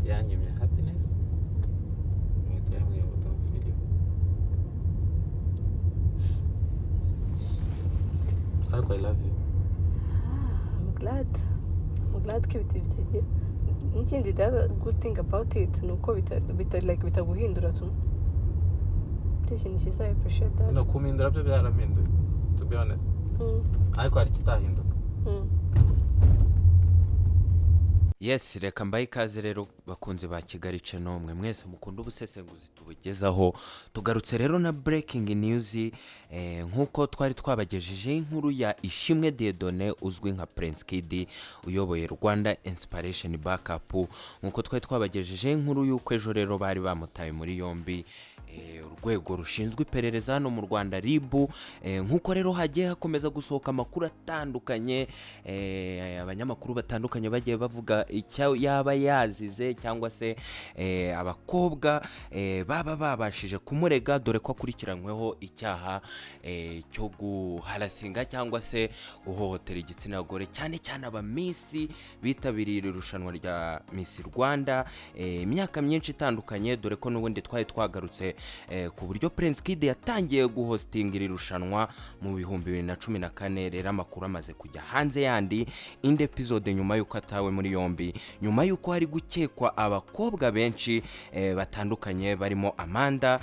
Yanyimye happiness. Muheto yambwiye ngo "Don't feel you." Ariko I love you. I'm glad, I'm glad ko ibiti bitagira n'ikindi. The other good thing about it ni uko bita like bitaguhindura tu. Icyo kintu cyiza, I appreciate that. No kumindura byo byarampinduye, to be honest, ariko hari ikitahinduka. Yes, reka mbahe ikaze rero, bakunze ba Kigali Channel, mwe mwese mukunda ubusesenguzi tubugezaho. Tugarutse rero na breaking news, nk'uko twari twabagejejeho inkuru ya Ishimwe Dieudonné uzwi nka Prince Kid uyoboye Rwanda Inspiration Backup, nk'uko twari twabagejejeho inkuru y'uko ejo rero bari bamutaye muri yombi, urwego rushinzwe iperereza hano mu Rwanda, RIB. Nk'uko rero hagiye hakomeza gusohoka amakuru atandukanye, abanyamakuru batandukanye bagiye bavuga icyo yaba yazize cyangwa se abakobwa baba babashije kumurega, dore ko akurikiranyweho icyaha cyo guharasinga cyangwa se guhohotera igitsina gore, cyane cyane abamiss bitabiriye iri rushanwa rya Miss Rwanda imyaka myinshi itandukanye, dore ko n'ubundi twari twagarutse ku buryo Prince Kid yatangiye guhostinga iri rushanwa mu 2014. Rero amakuru amaze kujya hanze yandi, indi episode, nyuma y'uko atawe muri yombi, nyuma y'uko hari gukekwa abakobwa benshi batandukanye barimo Amanda,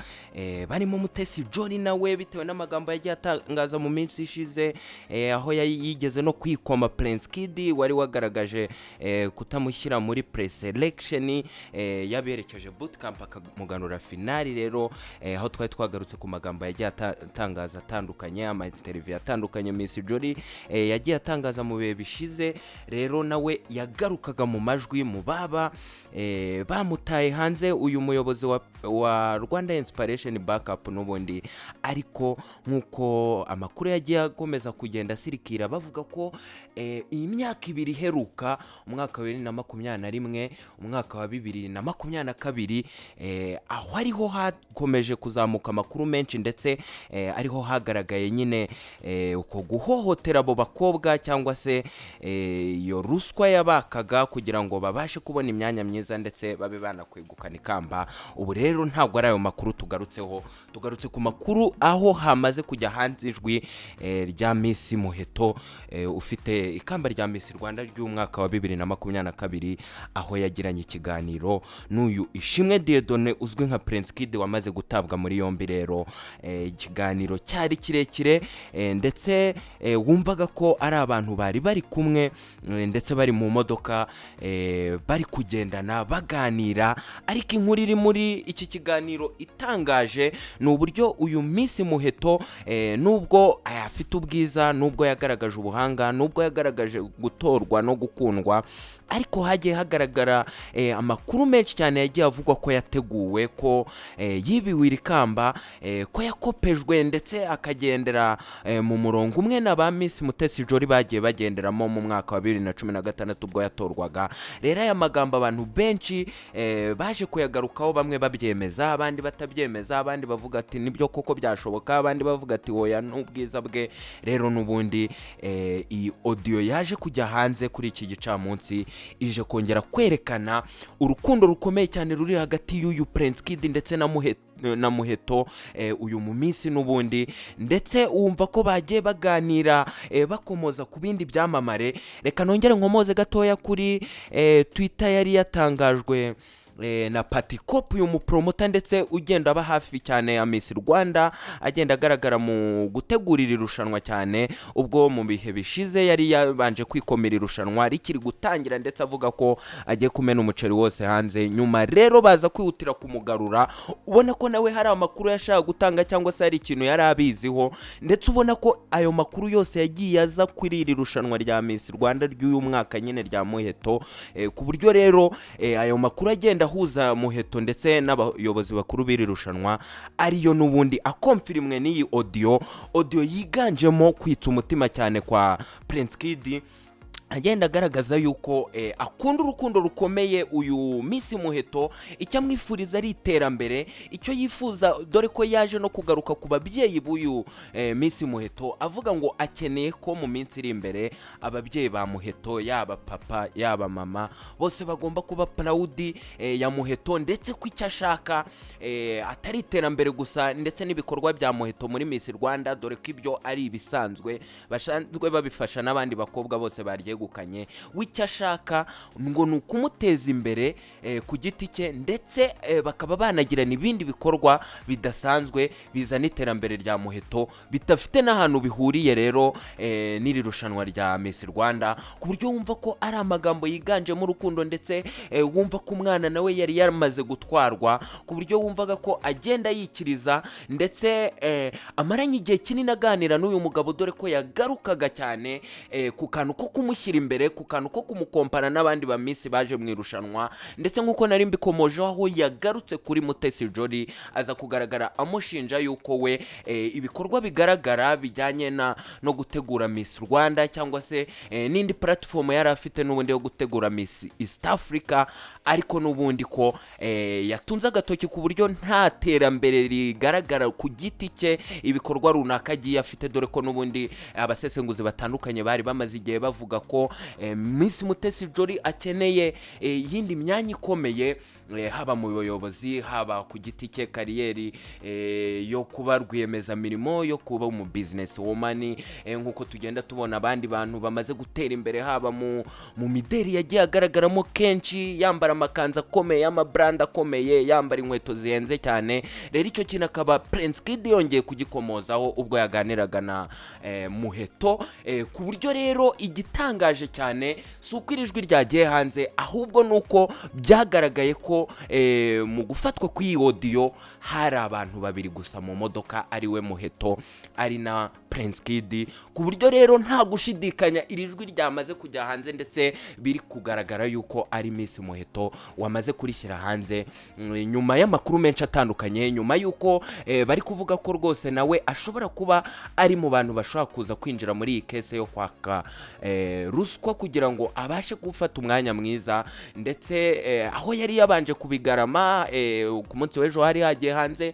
barimo Mutesi Jolly nawe bitewe n'amagambo yagiye atangaza mu minsi ishize, aho yigeze no kwikoma Prince Kid wari wagaragaje kutamushyira muri pre-selection, yaberekeje bootcamp akamuganura finali. Rero aho twari twagarutse ku magambo yagiye atangaza atandukanye, ama interview atandukanye Miss Jolly yagiye atangaza mu bihe bishize, rero nawe yagarukaga mu majwi mu baba bamutaye hanze, uyu muyobozi wa Rwanda Inspiration Backup n'ubundi. Ariko nk'uko amakuru yagiye akomeza kugenda asirikira, bavuga ko iyi myaka 2 iheruka, umwaka wa 2021, umwaka wa 2022, aho ariho hakomeje kuzamuka amakuru menshi, ndetse ariho hagaragaye nyine uko guhohotera abo bakobwa cyangwa se iyo ruswa yabakaga kugira ngo babashe kubona imyanya myiza ndetse babe banakwegukana ikamba. Ubu rero ntabwo ari ayo makuru tugarutseho, tugarutse ku makuru aho hamaze kujya hanze ijwi rya Miss Muheto ufite ikamba rya Miss Rwanda ry'umwaka wa 2022, aho yagiranye ikiganiro n'uyu Ishimwe Dieudonné uzwi nka Prince Kid wamaze gutabwa muri yombi. Rero ikiganiro cyari kirekire, ndetse wumvaga ko ari abantu bari bari kumwe, ndetse bari mu modoka, bari kugendana baganira. Ariko inkuru iri muri iki kiganiro itangaje ni uburyo uyu Miss Muheto, nubwo afite ubwiza, nubwo yagaragaje ubuhanga, nubwo yagaragaje gutorwa no gukundwa, ariko hagiye hagaragara amakuru menshi cyane yagiye avugwa ko yateguwe, ko yibiwe iri kamba, ko yakopejwe, ndetse akagendera mu murongo umwe na ba Miss Mutesi Jolly bagiye bagenderamo mu mwaka wa 2016 ubwo yatorwaga. Rero aya magambo abantu benshi baje kuyagarukaho, bamwe babyemeza, abandi batabyemeza, abandi bavuga ati "Nibyo koko byashoboka", abandi bavuga ati "Hoya, n'ubwiza bwe". Rero n'ubundi iyi audio yaje kujya hanze kuri iki gicamunsi ije kongera kwerekana urukundo rukomeye cyane ruri hagati y'uyu Prince Kid ndetse na Muheto, uyu mu minsi n'ubundi, ndetse wumva ko bagiye baganira, bakomoza ku bindi byamamare. Reka nongere nkomoze gatoya kuri Twitter yari yatangajwe na Patycope, uyu mupromoter ndetse ugenda aba hafi cyane ya Miss Rwanda, agenda agaragara mu gutegura iri rushanwa cyane, ubwo mu bihe bishize yari yabanje kwikomera irushanwa rikiri gutangira, ndetse avuga ko agiye kumena umuceri wose hanze. Nyuma rero baza kwihutira kumugarura, ubona ko nawe hari amakuru yashaka gutanga cyangwa se hari ikintu yari abiziho, ndetse ubona ko ayo makuru yose yagiye aza kuri iri rushanwa rya Miss Rwanda ry'uyu mwaka nyine rya Muheto, ku buryo rero ayo makuru agenda ahuza Muheto ndetse n'abayobozi bakuru b'iri rushanwa ariyo n'ubundi akomfirimwe n'iyi audio, audio yiganjemo kwitsa umutima cyane kwa Prince Kid. Agenda agaragaza yuko akunda urukundo rukomeye uyu Miss Muheto, icyo amwifuriza ari iterambere, icyo yifuza, dore ko yaje no kugaruka ku babyeyi b'uyu Miss Muheto, avuga ngo akeneye ko mu minsi iri imbere ababyeyi ba Muheto, yaba papa yaba mama, bose bagomba kuba proud ya Muheto, ndetse ko icyo ashaka atari iterambere gusa ndetse n'ibikorwa bya Muheto muri Miss Rwanda, dore ko ibyo ari ibisanzwe, basanzwe babifasha n'abandi bakobwa bose baryegukanye. W'icyo ashaka ngo ni ukumuteza imbere ku giti cye, ndetse bakaba banagirana ibindi bikorwa bidasanzwe bizana iterambere rya Muheto, bidafite n'ahantu bihuriye rero n'iri rushanwa rya Miss Rwanda, ku buryo wumva ko ari amagambo yiganjemo urukundo, ndetse wumva ko umwana nawe yari yamaze gutwarwa, ku buryo wumvaga ko agenda yikiriza, ndetse amaranye igihe kinini aganira n'uyu mugabo, dore ko yagarukaga cyane ku kantu ko kumushyira imbere, ku kantu ko kumukompara n'abandi ba Miss baje mu irushanwa. Ndetse nk'uko nari mbikomojeho, aho yagarutse kuri Mutesi Jolly, aza kugaragara amushinja yuko we ibikorwa bigaragara bijyanye na no gutegura Miss Rwanda cyangwa se n'indi platform yari afite n'ubundi yo gutegura Miss East Africa, ariko n'ubundi ko yatunze agatoki ku buryo nta terambere rigaragara ku giti cye, ibikorwa runaka agiye afite, dore ko n'ubundi abasesenguzi batandukanye bari bamaze igihe bavuga ko Miss Mutesi Jolly akeneye iyindi myanya ikomeye, haba mu buyobozi, haba ku giti cye, career yo kuba rwiyemezamirimo, yo kuba umu business woman, nk'uko tugenda tubona abandi bantu bamaze gutera imbere, haba mu mideli yagiye agaragaramo kenshi yambara amakanzu akomeye y'amabrand akomeye, yambara inkweto zihenze cyane. Rero icyo kintu akaba Prince Kid yongeye kugikomozaho ubwo yaganiraga na Muheto, ku buryo rero igitangaje cyane si uko iri jwi ryagiye hanze, ahubwo ni uko byagaragaye ko mu gufatwa kw'iyi audio hari abantu babiri gusa mu modoka, ari we Muheto ari na Prince Kid, ku buryo rero nta gushidikanya iri jwi ryamaze kujya hanze, ndetse biri kugaragara yuko ari Miss Muheto wamaze kurishyira hanze, nyuma y'amakuru menshi atandukanye, nyuma y'uko bari kuvuga ko rwose nawe ashobora kuba ari mu bantu bashobora kuza kwinjira muri iyi case yo kwaka ruswa kugira ngo abashe gufata umwanya mwiza. Ndetse aho yari yabanje kubigarama, ku munsi w'ejo hari hagiye hanze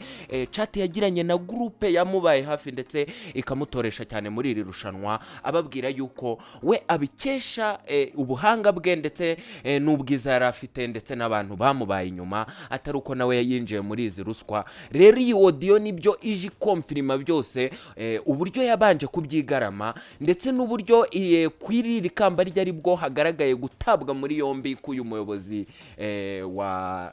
chat yagiranye na groupe yamubaye hafi ndetse ikamutoresha cyane muri iri rushanwa, ababwira yuko we abikesha ubuhanga bwe ndetse n'ubwiza yari afite ndetse n'abantu bamubaye inyuma, atari uko nawe yinjiye muri izi ruswa. Rero iyi audio nibyo ije ikomfirima byose, uburyo yabanje kubyigarama, ndetse n'uburyo kuri iri kamba rye ari bwo hagaragaye gutabwa muri yombi k'uyu muyobozi wa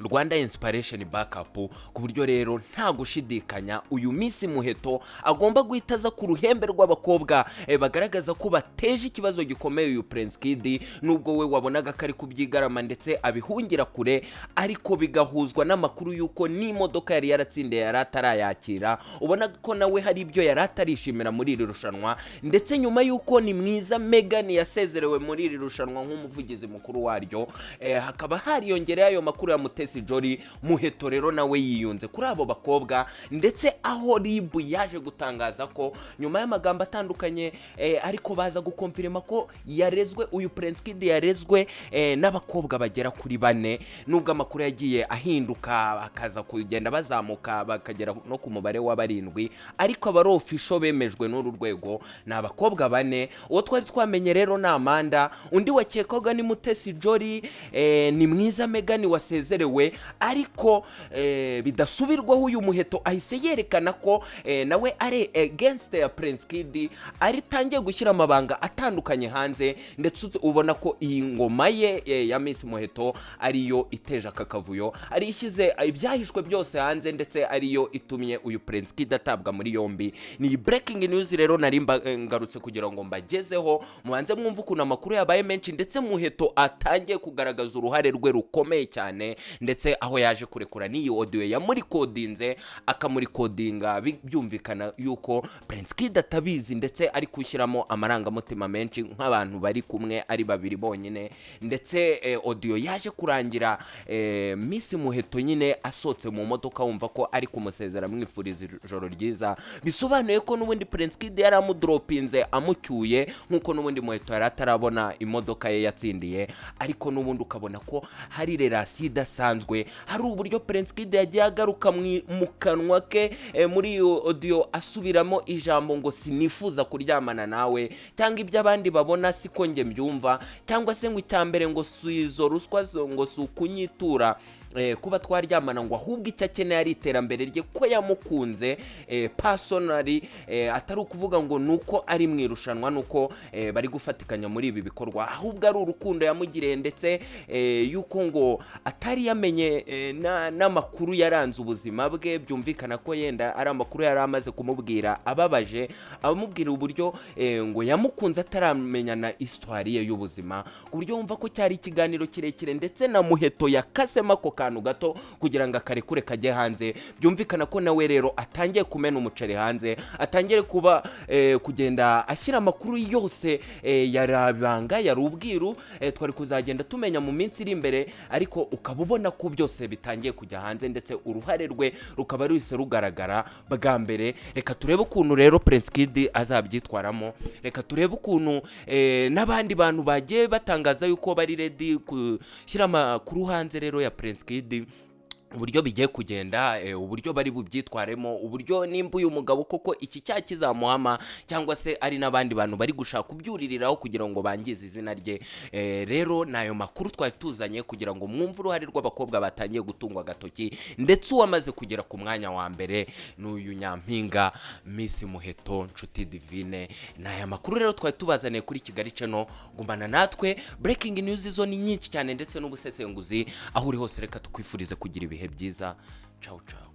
Rwanda Inspiration Backup, ku buryo rero nta gushidikanya uyu Miss Muheto agomba guhita aza ku ruhembe rw'abakobwa bagaragaza ko bateje ikibazo gikomeye uyu Prince Kid, nubwo we wabonaga ko ari kubyigarama ndetse abihungira kure, ariko bigahuzwa n'amakuru y'uko n'imodoka yari yaratsindiye yari atarayakira. Ubona ko nawe hari ibyo yari atarishimira muri iri rushanwa. Ndetse nyuma y'uko ni mwiza Megan yasezerewe muri iri rushanwa nk'umuvugizi mukuru waryo, hakaba hariyongereye ayo makuru ya Mutesi Jolly, Muheto rero nawe yiyunze kuri abo bakobwa. Ndetse aho RIB yaje gutangaza ko nyuma y'amagambo atandukanye, ariko baza gukomfirima ko yarezwe, uyu Prince Kid yarezwe n'abakobwa bagera kuri bane, nubwo amakuru yagiye ahinduka akaza kugenda bazamuka bakagera no ku mubare wa barindwi, ariko abari official bemejwe n'uru rwego ni abakobwa bane. Uwo twari twamenye rero ni Amanda, undi wakekwaga ni Mutesi Jolly, ni mwiza Megan wasezerewe, ariko bidasubirwaho uyu Muheto ahise yerekana ko nawe ari against ya Prince Kid, aritangiye gushyira amabanga atandukanye hanze, ndetse ubona ko iyi ngoma ye ya Miss Muheto ariyo iteje aka kavuyo, ari ishyize ibyahishwe byose hanze, ndetse ariyo itumye uyu Prince Kid atabwa muri yombi. Ni breaking news rero nari ngarutse kugira ngo mbagezeho, mubanze mwumve ukuntu amakuru yabaye menshi, ndetse Muheto atangiye kugaragaza uruhare rwe rukomeye cyane. Ndetse aho yaje kurekura n'iyi audio yamurikodinze, akamurikodinga byumvikana yuko Prince Kid atabizi, ndetse ari gushyiramo amarangamutima menshi nk'abantu bari kumwe ari babiri bonyine. Ndetse audio yaje kurangira Miss Muheto nyine asohotse mu modoka, wumva ko ari kumusezera amwifuriza ijoro ryiza, bisobanuye ko n'ubundi Prince Kid yari amudoropinze, amucyuye, nk'uko n'ubundi Muheto yari atarabona imodoka ye yatsindiye. Ariko n'ubundi ukabona ko hari relation idasanzwe, hari uburyo Prince Kid yagiye agaruka mu kanwa ke muri iyo audio, asubiramo ijambo ngo "Sinifuza kuryamana nawe", cyangwa "Ibyo abandi babona siko njye mbyumva", cyangwa se ngo "Icya mbere ngo si izo ruswa ngo si ukunyitura kuba twaryamana", ngo ahubwo icyo akeneye ari iterambere rye, ko yamukunze personally, atari ukuvuga ngo nuko ari mu irushanwa, nuko bari gufatikanya muri ibi bikorwa, ahubwo ari urukundo yamugiriye, ndetse yuko ngo atari yamenye n'amakuru yaranze ubuzima bwe. Byumvikana ko yenda ari amakuru yari amaze kumubwira ababaje, amubwira uburyo ngo yamukunze ataramenya na histoire ye y'ubuzima, ku buryo wumva ko cyari ikiganiro kirekire. Ndetse na Muheto yakasemo ako kantu gato kugira ngo akarekure kajye hanze. Byumvikana ko nawe rero atangiye kumena umuceri hanze, atangiye kuba kugenda ashyira amakuru yose yari ibanga, yari ubwiru, twari kuzagenda tumenya mu minsi iri imbere, ariko ukaba ubona ko byose bitangiye kujya hanze, ndetse uruhare rwe rukaba ruhise rugaragara bwa mbere. Reka turebe ukuntu rero Prince Kid azabyitwaramo. Reka turebe ukuntu n'abandi bantu bagiye batangaza yuko bari ready gushyira amakuru hanze rero ya Prince Kid, uburyo bigiye kugenda, uburyo bari bubyitwaremo, uburyo nimba uyu mugabo koko iki cyaha kizamuhama, cyangwa se ari n'abandi bantu bari gushaka kubyuririraho kugira ngo bangize izina rye. Rero ni ayo makuru twari tuzanye kugira ngo mwumve uruhare rw'abakobwa batangiye gutungwa agatoki, ndetse uwamaze kugera ku mwanya wa mbere ni uyu nyampinga Miss Muheto Nshuti Divine. Ni aya makuru rero twari tubazaniye kuri Kigali Channel. Gumana natwe, breaking news zo ni nyinshi cyane, ndetse n'ubusesenguzi. Aho uri hose, reka tukwifurize kugira ibihe byiza. Ciao ciao.